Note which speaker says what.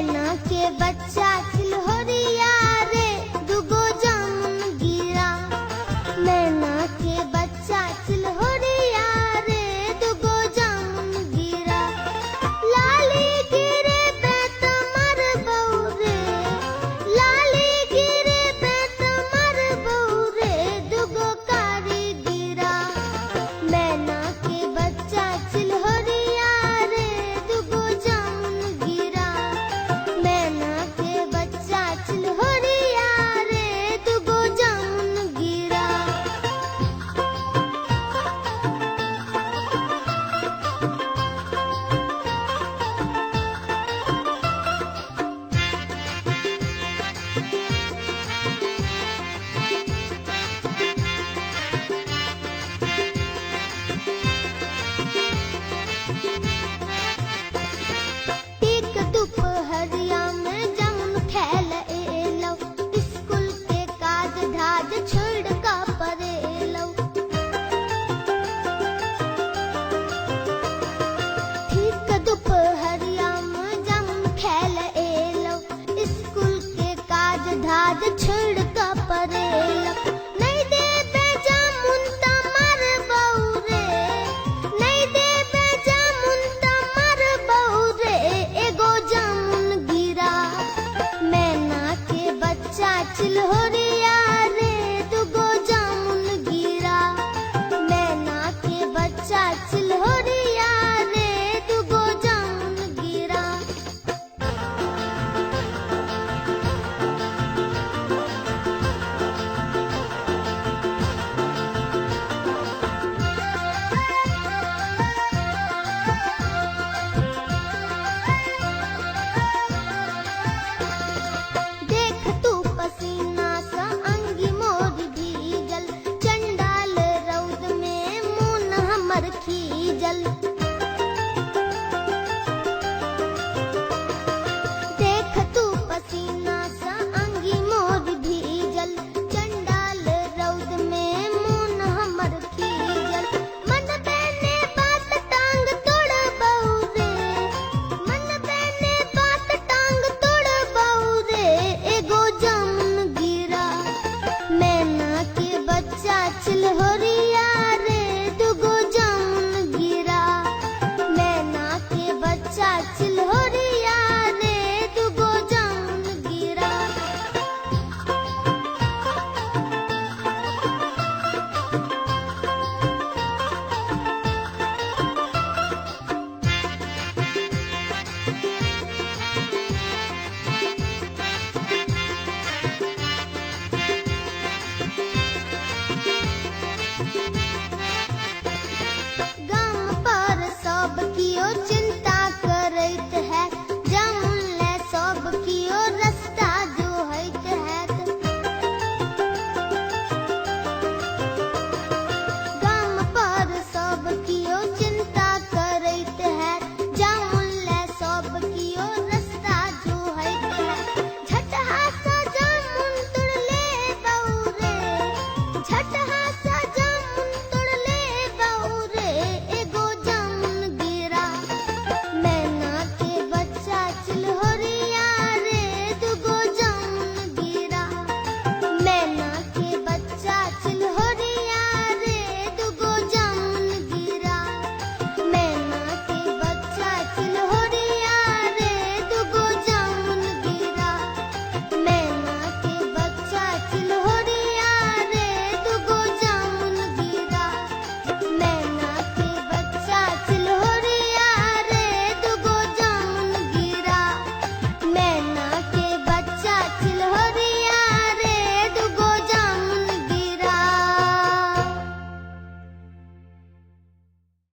Speaker 1: मैना के बच्चा चिलहोरिया रे दुगो जामुन गिरा। मैना के बच्चा चिलहोरिया रे दुगो जामुन गिरा। लाली गिरे बेत मर रे, लाली गिरे बेत मर रे दुगो कारी गिरा। मैना के बच्चा चिलहोरिया रे दुगो जामुन गिरा। मैना के बच्चा चिलहोरिया रे दुगो जामुन गिरा। ठीक दुपहरिया में जामुन खेल एलौ, स्कूल के काज धाज छोड़ का परेलौ। ठीक दुपहरिया में जामुन खेल